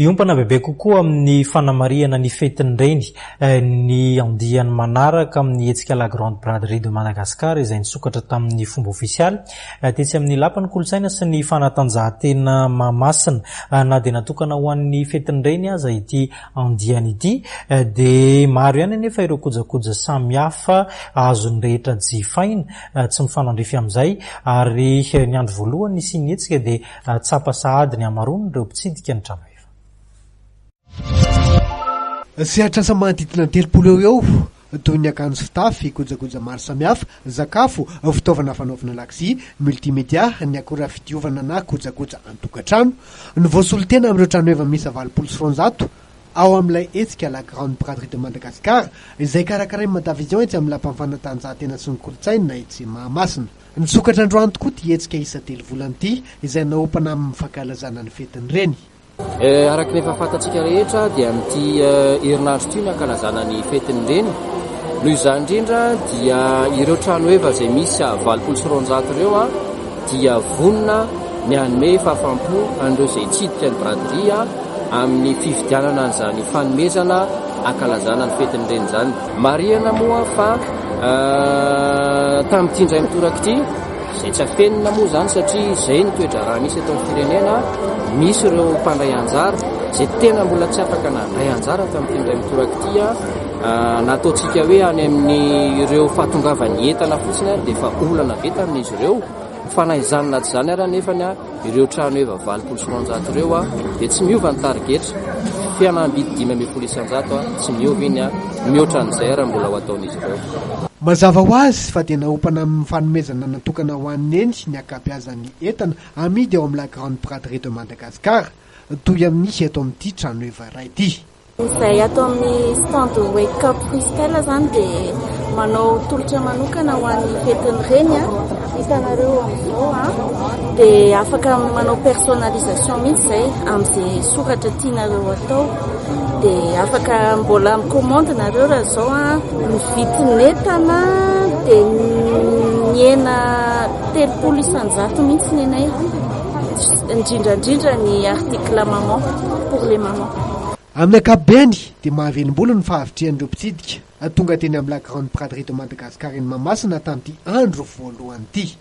Hiompana bebe kokoa amin'ny fanamarihana ny fetin'ny reny ny andiany manaraka amin'ny hetsika La Grande Braderie de Madagascar izay nisokatra tamin'ny fomba ofisialy tetsy amin'ny Lapan'ny Kolontsaina sy ny Fanatanjahantena Mahamasina. Na dia natokana ho an'ny fetin'ny reny aza ity andiany ity dia maro ihany anefa ireo kojakoja samihafa azon'ny rehetra jifaina tsy mifanandrify amin'izay ary ny andro voalohany nisian'ny hetsika dia Tsapa sahady ny hamaroan'ireo mpitsidika ny tranoheva. Sehatr'asa manodidina ny 30 eo ho eo, toy ny akanjo fitafy, kojakoja maro samihafa, sakafo, fitaovana fanaovana lakozia, multimedia, ny akora fidiovana na kojakoja an-tokantrano, no voasolo tena amin'ireo tranoheva miisa 280 ao amin'ilay hetsika La Grande Braderie de Madagascar, izay karakarain'ny Madavision etsy amin'ny Lapan'ny Fanatanjahantena sy ny Kolontsaina etsy Mahamasina. Nisokatra androany tokoa ity hetsika isa-telo volana ity izay naompana amin'ny fankalazana ny fetin'ny reny. Araka ny efa fantatsika rehetra dia amin'ity herinandro ity no ankalazana ny fetin'ny reny. Noho izany indrindra dia ireo trano heva izay misy 280 ireo dia vonona ny hanome fahafaham-po an'ireo izay hitsidika ny braderie amin'ny fividianana an'izany fanomezana ankalazana ny fetin'ny reny izany. Marihana moa fa tamin'ity indray mitoraka ity, izay tsy afenina moa izany satria izay ny toe-draharaha misy eto amin'ny firenena, misy ireo mpandray anjara izay tena mbola tsy afaka nandray anjara tamin'ity indray mitoraka ity, na ataontsika hoe any amin'ireo fahatongavan'ny entana fotsiny ary dia efa olana be tamin'izy ireo. Fa na izany na tsy izany ary anefany, ireo trano eva 280 ireo dia tsy miova ny tarigetra, fihenam-bidy 15%, tsy miova iny, mihoatra an'izay ary mbola ho ataon'izy ireo. Mazava ho azy fa dia naompana amin'ny fanomezana natokana ho an'i Neny ny ankabeazan'ny entana amidy ao amin'ny La Grande Braderie de Madagascar, toy amin'ny eto amin'ity tranoheva iray ity. Izay ato amin'ny stand Wake Up Freestyle izany dia manao tolotra manokana ho an'ny fetin'ny reny a. Hitanareo amin'izao a. Dia afaka manao personnalisation mihitsy izay amin'izay soratra tianareo atao. Dia afaka mbola mi-commande nareo raha izao a. Ny vidin'entana dia nihena 30% mihitsy ny anay. Indrindra indrindra ny article maman pour les mamans. Amin'ny ankapobeny dia mahavelom-bolo ny fahavitrihan'ireo mpitsidika tonga teny amin'ny La Grande Braderie de Madagascar eny Mahamasina tamin'ity andro voalohany ity.